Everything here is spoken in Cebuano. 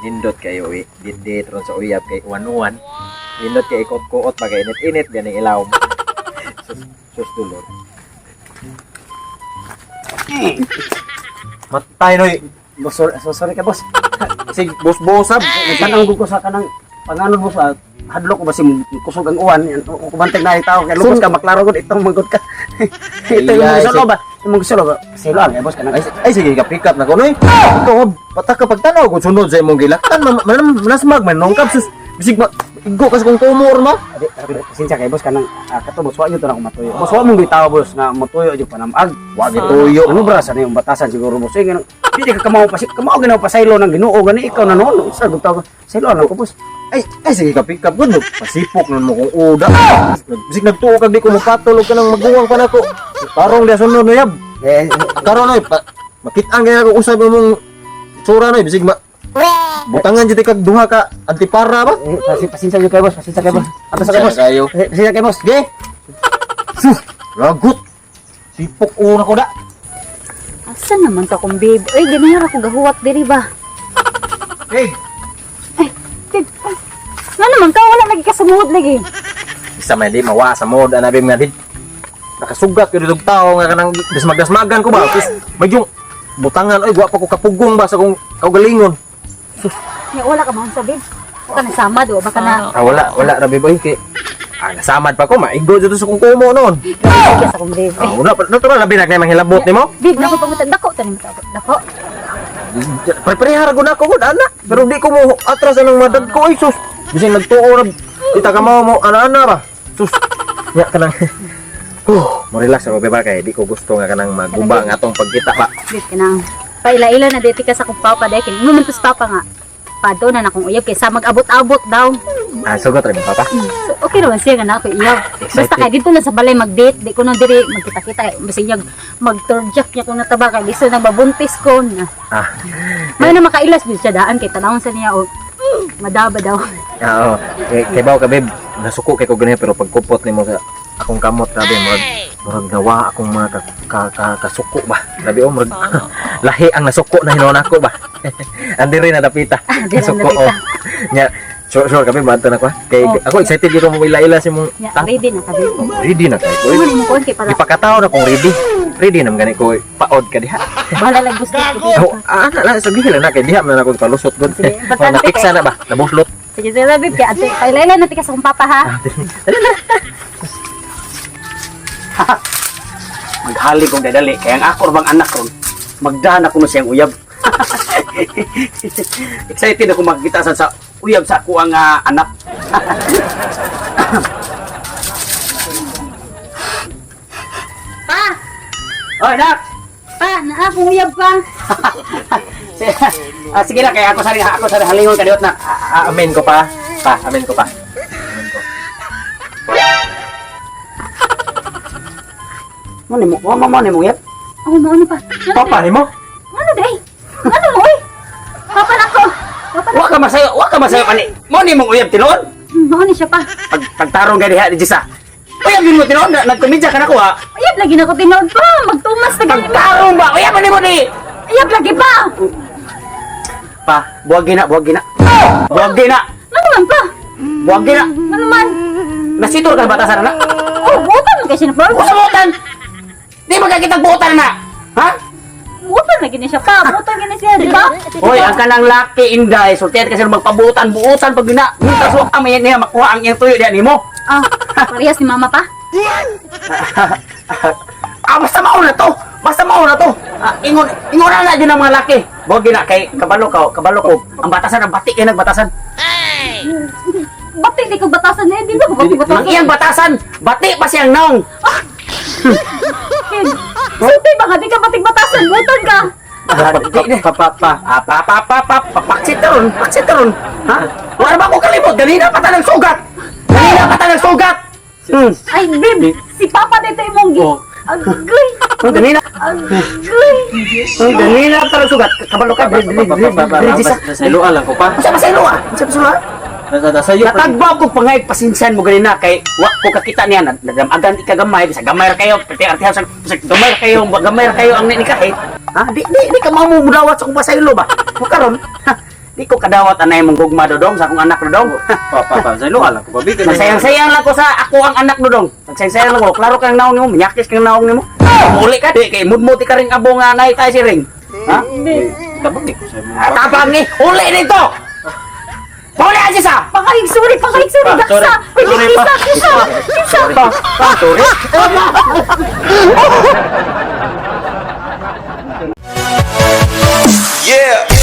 Nindot kayo eh. Dindit ron sa uyab kay uwan-uwan. Nindot kay ikot-kuot pa kay init-init ganing ilaw. Sus, sus dulor. Matay noy. Boss, sorry, so, sorry ka, boss. Sig bos-bosab. Nagtanong ko sa kanang panganon mo sa hadlok ko ba si kusog ang uwan kubantay na tao kay lupos ka maklaro gud itong magud ka. Ito yung Ay, mga solo ba, yung mga solo ba silo ang eh, boss, kanang Ay, ay sige ka pick up na ko noy. Ito patak ka pagtanaw kung sunod sa imong gilaktan manasmag man nung kap sus bisig ma igo kas kung kumor mo. Adi, pasensya kay boss, kanang kato boss, wa gyud to na ako matuyo, boss. Wa mong bitaw, boss, nga matuyo jud panamag. Wa gituyo. Ano bra sa yung batasan siguro, boss, eh, ganun di ka kamao pa kamao ginaw pasaylo ng Ginoo gani ikaw na noon sa gutaw saylo lang ko, boss. Ay, ay sige ka pick up gud pasipok nun mo kung uda. Bisig nagtuo kag di ko mopatol og kanang maguwang pa nako. Tarong dia sunod no yab. Eh. Karon noy pa, makit-an kaya ako usab imong tsura noy bisig ma butangan jud kag duha ka antipara ba? Eh, pasensya jud kay boss, pasensya kay boss. Ato sa kay boss. Kayo. Eh, pasensya kay boss. Ge. Sus, lagot. Sipok una ko da. Asa naman to akong babe? Uy, ganyan ako gahuwat diri ba? Hey, Ay, babe. Ay, nga naman ka, wala lagi ka sumuod lagi. Isa may di mawa sa mod anabi nga di. Nakasugat yun itong tao nga kanang dasmag-dasmagan ko ba. Tapos medyo butangan oy wa pa ko kapugong ba sa kong kaugalingon. Nga, wala ka man sa babe. Wala ka nasama do, baka na. Ah, wala wala ra babe oy kay nasamad pa ko maigo dito sa kong kumo noon. Grabe sa akong babe. Ah, wala pa natural labi na kay manghilabot nimo. Babe, nako pangutan dako tanim ka. Dako. Preparehar gud ako gud ana. Pero di ko mo atras anang madad ko oy sus. Bisan nagtuo ra kita ka mao mo ana-ana ba. Sus. Nya kanang mo relax ako beba kay di ko gusto nga kanang maguba ang atong pagkita ba. Babe, kanang paila-ila na dito ka sa akong papa dahil kay man to sa papa nga. Pado na nakong uyab kaysa mag-abot-abot daw. Ah, sugot ra mo papa. So, okay naman siya nga na ako iyab. Basta kay dito na sa balay mag-date, di ko na diri magkita-kita. Basta iyag mag-turjak niya ko nataba kay gusto na mabuntis ko na. Ah, May na makailas gyud siya daan kay tanawon sa niya o madaba daw. Ah, oo. Kay bawo ka babe, nasuko kay ko ganyan pero pagkupot nimo sa akong kamot grabe murag murag nawa akong mga ka, ka, ka, kasuko ba. Grabe oh murag lahi ang nasuko na hinuon ako ba. Andi rin na dapita. Andi rin Nasuko dapita. oh. Nya, sure sure kami maadto na ko. Ah. Kay Oh. ako excited gyud ko mo ila-ila sa imong Nya, ready na ka babe. Oh, ready na kay ko. Ano mo kuan kay para Ipakataw na kong ready. Ready na man gani ko paod ka diha. bahala lang gusto ko. Oh, ana lang sabihin lang na kay diha man ako palusot gud. Sige, Oh, importante napiksa na ba? Nabuslot. Sige, sige babe, kay ate paila na tika sa akong papa ha. Maghali kong dadali kay ang ako bang anak ron magdahan ako no siyang uyab. Excited ako magkita sa uyab sa ako ang anak. Pa, Oy, nak. pa, naa akong uyab pa. Sige na kay ako sari halingon kadiot na. Ah, amen ko pa. Pa, amen ko pa. Amen ko. Mo ni mo mo mo ni mo uyab. Oh, mao ni pa. Papa nimo? Ano day? Ano mo oy? Papa nako. Papa Wa ka masayo ani. Mo ni mong uyab tinuod. Mao ni siya pa. Pag pagtarong ka diha di sa. Uyab yun mo tinuod, nagkomedya ka na ko ha. Uyab lagi na ko tinuod pa. Magtumas na gani. Pagtarong ba? Uyab ni mo ni. Uyab lagi pa. Pa, buwag gina, buwag gina. Buwag gina. Ano man pa? Buwag gina. Ano man? Nasitor ka batasan na. Oh, butan man kay siya na. Usa buotan. Di magkakitag buotan na. Ha? Butan lagi ni siya pa. Butan gani siya, di ba? Hoy, ang kanang laki inday, sultian kasi magpabutan, buotan pag gina. Mintas wa ka may niya makuha ang iyang tuyo diyan nimo. Ah, parehas ni mama pa. Ah, basta mao na to. Basta mao na to. Ah, ingon ingon na na jud ang mga laki. Buwag gina kay kabalo ka, kabalo ko. Ang batasan ang bati kay nagbatasan. Bati di ko batasan eh, di ba ko bati Ang batasan? iyang batasan, bati pa siyang naong. Sulti ba nga di ka batig batasan? Butan ka. Pa pa pa ah, pa pa pa pa pa paksit ron, paksit ron. Ha? Wala ba ko kalimot? Ganina pa ta sugat. Ganina pa ta sugat. Ay, babe, si papa dito imong gi. Oh. Agoy. Ganina. Agoy. Ganina pa ta sugat. Kabalo ka, dili dili sa. Nasa lang ko pa. Unsa ba sa ilo ah? Unsa ba sa ilo ah? Nasa iyo. Natagbaw ko pangay pasinsan mo ganina kay wa ko kakita niya nadamagan ikagamay bisa gamay ra kayo pati artihan sa bisa gamay ra kayo gamay ra kayo ang nikahi. Ha, di di di ka mao mo mudawat sa kung pasaylo ba. Mo karon. Ha, Di ko kadawat anay mong gugma, Dodong, sa akong anak, Dodong. Pa pa pa, sa iluha lang ko babi. Nagsayang-sayang lang ko sa ako ang anak, Dodong. Nagsayang-sayang lang ko. Klaro kang naong nimo, manyakis kang naong nimo. Uli ka di kay mudmot ka ring abo nga nay tayo si ring. Ha? Tabang ni ko sa imo. Ah, tabang ni, uli nito. Pauli aja sa. Pakaig sorry, pakaig sorry, Pa, sorry. daksa. Pwede Sorry, pa. kisa, kisa, kisa. Pa, pa, sorry. Yeah.